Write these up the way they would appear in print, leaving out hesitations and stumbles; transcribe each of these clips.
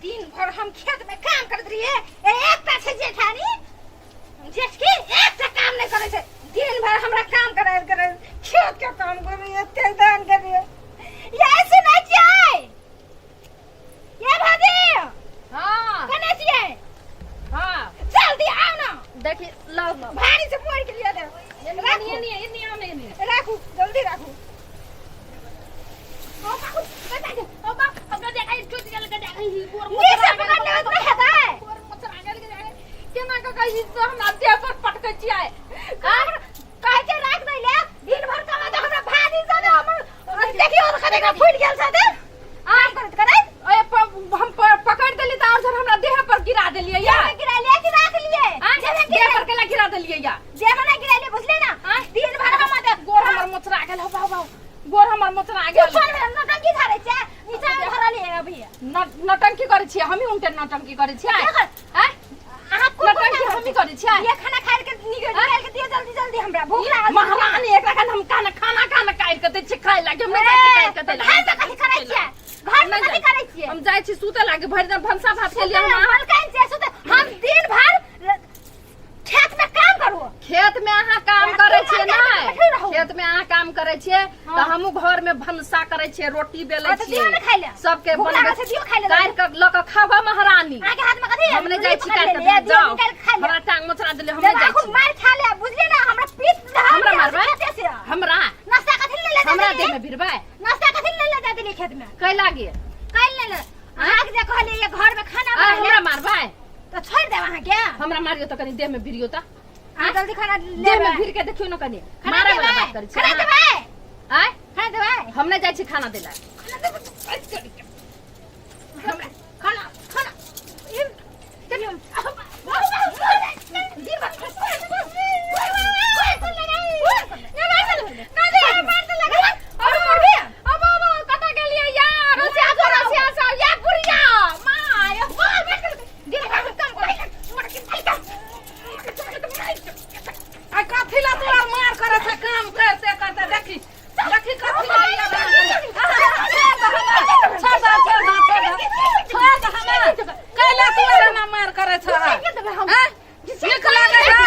दिन भर हम खेत में काम करत रहिए, ए एकटा छै जेठानी जेठकी, एकटा काम नहीं करे छै। दिन भर हमरा काम करायल करे, खेत के काम करे, तेल दान करे। ये सुनै छियै ये भाभी? हाँ। कने छियै? हाँ। जल्दी आउ ना। देखी लाओ ना। भारी से पोड़ के लिया दे। राखू। नहीं नहीं नहीं नहीं नहीं। राखू, जल्दी राखू। ओ बाबू बता दे, ओ बा हमरा देखा छूट गेल के देखा ही गोर। नीचे पकड़ ले, उतना हेतै। गोर मोचरा गेल के देखा केना के कही तो हमरा देह पर पटकै छियै। कहै छै राख दै ले। दिन भर कमा दे हमरा भाजी से हमर, देखियो तो कतेक फूटि गेल छै ते काम करैत करैत। ओए हम पकड़ देली त और जर हमरा देह पर गिरा देलियै या। जेमे गिरा लिए कि राख लिए? आँय? जेमे देह गिरा पर केला गिरा देलियै या? जेमे नहीं गिरा लिए, बुझले ना? आँय? दिन भर हम दे। गोर हमर मोचरा गेल हो बाबा, गोर हमर मोचरा गेल। ऊपर में नौटंकी धरै छै, नीचा में धरल है अभी। नौटंकी करै छियै? हमही उनटे नौटंकी करै छियै? देखल। आँय? अहाँ कोन नौटंकी हमही करै छियै? ये खाना खाइ के निकल निकाल के दियो जल्दी जल्दी, हमरा भूख लागल छै। महारानी, एकरा खान हम खाना खाना खाना काटि के दै छियै खाय लागी? हम नहि जाइ छियै काटि के दै घर में कथी करै छियै? घर में नहि कथी करै छियै? हम जाइ छी सुतै लागी। भरि दिन भनसा भात के लिए हम अहाँ- मलकाइन छियै सुते। हम दिन भर खेत में काम करू। खेत में अहाँ काम करै छियै? बैठल रहू। नहि, खेत में अहाँ काम करै छियै तऽ हमहूँ घर में भनसा करै छियै, रोटी बेलै हाँ, तऽ दियौ ने खाय छियै लए। सबके। भूख लागल छै, दियौ खाय लए। काटि कऽ लऽ कऽ खाबऽ महारानी। अहाँके हाथ में कथी है? हम नहि जाइ छी पकड़ काटि लेलियै, कऽ दियौ जाओ। निकालि के खाय ले। हमरा टांग मोचरा देलियै, हम जब नहि जाइ अखन छी। मार खा ले, बुझलियै ना? हमरा पीठ धरा हमरा दिया मारबै? खेते से। हमरा नाश्ता कथी ले ले हमरा जाय देह में भिड़बै? नाश्ता कथी ले ले जाय देलियै खेत में? कै लागे? काल्हि ले ले अहाँके जे कहलियै ये घर में खाना आ बना ले। हमरा मारबै? तऽ छोड़ि देब अहाँके। हमरा मारियो तऽ कनि देह में भिड़ियो तऽ। अहाँ जल्दी खाना देह में लेबै। भिड़ के देखियो ने कनि। खाना मारे वाला देबै? बात करै छी खाना अहाँ। देबै? आँय? खाना देबै? हम नहि जाइ छी खाना दै लए। खाना देबै? हमरा खाना खाना ई चलियो। अब अब कतऽ गेलियै यार? रसिया सो, रसिया सो या बुढ़िया my. आ कथी ला तू आर मार करे छै काम करते करते? देखी देखी कथी ला ई आर मार करे। छोड़ दे, छोड़ दे, छोड़ दे, छोड़ दे हमरा। कैला तू आर एना मार करे छै? हैं? नीक लागे है?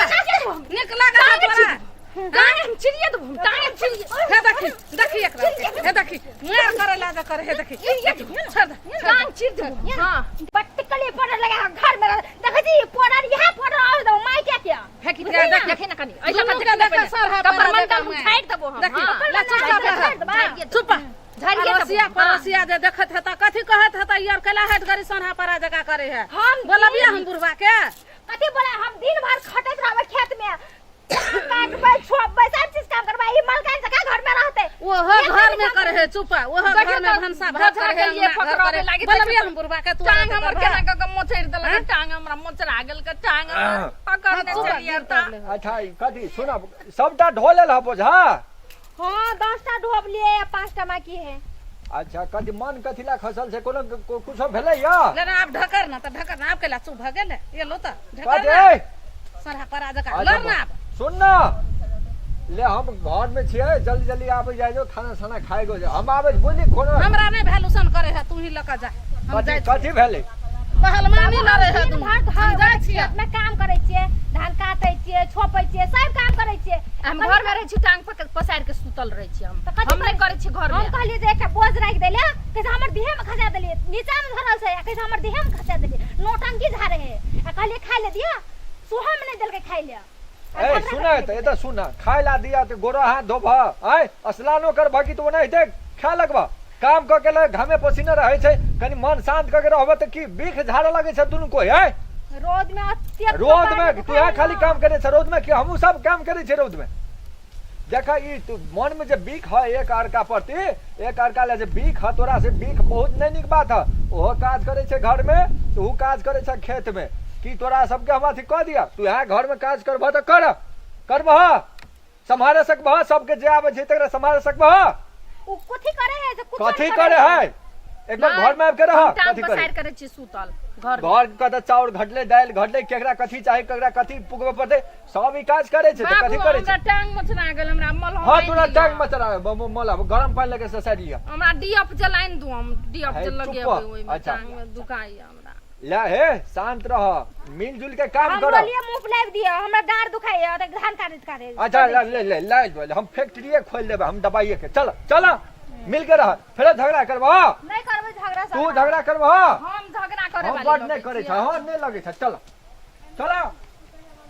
नीक लागे है तोरा? टांग हम चिड़िए देबो, हम टांग चिड़िए। हे देखी देखी एकरा के, हे देखी मार करे लागे करे, हे देखी, छोड़ दे। टांग चिर देबो। हां। पटकले पड़ल लगा घर में देखै छी पड़ल, यहाँ पड़ल और दो माय क्या क्या फेंकी देख, देख, देखी ना कनी ऐसा दुनू कर के देख, सर है कपर पैरा मंडल देख हम मैं। झाड़ि देबो हम। देखी, हाँ। ले चुपचाप रह। चुप। झाड़िए देबो। पड़ोसिया पड़ोसिया जे देखत हेता कथी कहत हेता यार, कैला हट गरी सोना परा जगह करे है? हम बोलबिया हम बुढ़वा के? कथी बोला? हम दिन भर खटैत रहबै खेत में, काटबै, छोपबै, सब चीज काम करबै। ई मलकान से का घर में रहते? ओहो घर में करे है, चुप। ओहो घर में भनसा भात गजरा करे है, के लिए अंगना घर पकड़ाबे करे। लागी। बोलबिया हम बुढ़वा के तू? टांग हमर केना कऽ के मोचड़ि देलक, टांग हमरा मोचरा गेल के टांग हमर पकड़ने चलियै तऽ। अच्छा, ई कथी सुनब, सबटा ढो लेल ह बोझा? हाँ, 10टा ढोब लिए, 5टा बाकी है। अच्छा, कथी मन कथी ला खसल छै? कोनो कुछो भेलै या? ले ना, आब ढकर ना तऽ ढकर ना। आब कैला चुप भऽ गेल? ये लो तऽ ढकर कथी ना सरहा परा जकाँ। अच्छा, लड़ ना आब। सुन ना, ले हम घर में छियै, जल्दी जल्दी आबै जाइ जो, खाना साना खाइ गो। हम आबै छी, बुझली कोनो हमरा नहि वैल्यूशन करे है, तू ही लऽ कऽ जा, हम कथी जाइ छी। कथी भेलै? पहलवानी लड़े है दिन दुनू। भर हम जाइ छियै। खेत में काम करै छियै, धान काटै छियै, छोपै छियै, सब काम करै छियै। हम घर में रहै छी, टांग पकड़ पसारि के सुतल रहै छी हम। तऽ कथी हम नहि करै छी घर हम में। कहलियै जे एकटा बोझ राखि दै ले, कैसे हमर देह में खसा देलियै। नीचा में धरल छै आ कैसे हमर देह में खसा देलियै। नौटंकी झाड़े है आ कहलियै खाय ले दिया, सोहा में नहीं देलकै खाय ले। आ ए झगड़ा सुन करैत तऽ एतऽ सुन, खाय ला दिया तऽ गोरो हाथ धोबह, आँय, स्नानो करबह कि तू ओनाहिते खाय लगबह? काम कऽ के ले घामे पसीना रहै छै, कनि मन शांत कऽ के रहबह तऽ की बिख झाड़ऽ लगै छै दुनू कोइ, आँय? रौद में अत्यधिक रौद में तू यहाँ खाली काम करे छै रौद में कि हमहूँ सब काम करे छै रौद में? देख, ई तू मन में जे बिख है एक अर्का प्रति, एक अर्का ले जे बिख है तोरा, से बिख बहुत नहीं नीक बात है। ओहो काज करे छै घर में, तू काज करे छै खेत में, की तोरा सबके हम अथी कऽ दिया? तू यहाँ घर में काज करबह तऽ कर करबह, सम्हारे सकबह? सबके जे आबै छै तकरा सम्हारे सकबह? उ कथी करे है से कुछ कथी करे है? एक बार घर में आबि के रह हम टांग कथी करे पसारि करै छी सुतल घर में। घर के तऽ चाउर घटले दालि घटले केकरा कथी चाही केकरा कथी पुगबे पड़तै सब ई काज करे छै तऽ बाबू कथी करे हमरा छै टांग मचरा गेल हमरा मलहम हाँ आनि तोरा दिअ। टांग मचरा मलहम गरम पानि लगे ससारि लिअ हमरा डीएफ जलाइन दू हम डीएफ हे, जे चुप लगेबै ओहिमे अच्छा। टांग में दुखाइया हमरा ले हे शांत रह मिलजुल के काम हमरो कर लिए मुंह फुलाबि दिअ हमरा डाँड़ दुखाइया तऽ धान काटैत काटैत अच्छा ले ले ले ले ले, हम फैक्ट्रिए खोल देबै हम दबाइए के चल चल मिल के रह फेर झगड़ा करबह नहि करबै झगड़ा सब तू झगड़ा करबह हम झगड़ा करे हम वाली बड नहीं लगै करे छियै। छ हाँ नहीं लगे छ चल चल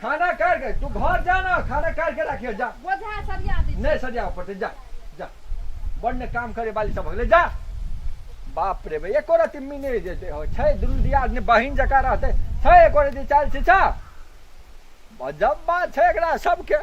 खाना काट के तू घर जा ना खाना काट के रखियो जा बोझा सरिया दै नहीं सरिया पड़ते जा जा बड़ ने काम करे वाली सब भगले जा बाप रे बे एको रति मिने जे जे हो छै दुनू दियाद ने बहिन जकाँ रहते छै एको रति चाल छै छा गजब बात छै एकरा सबके।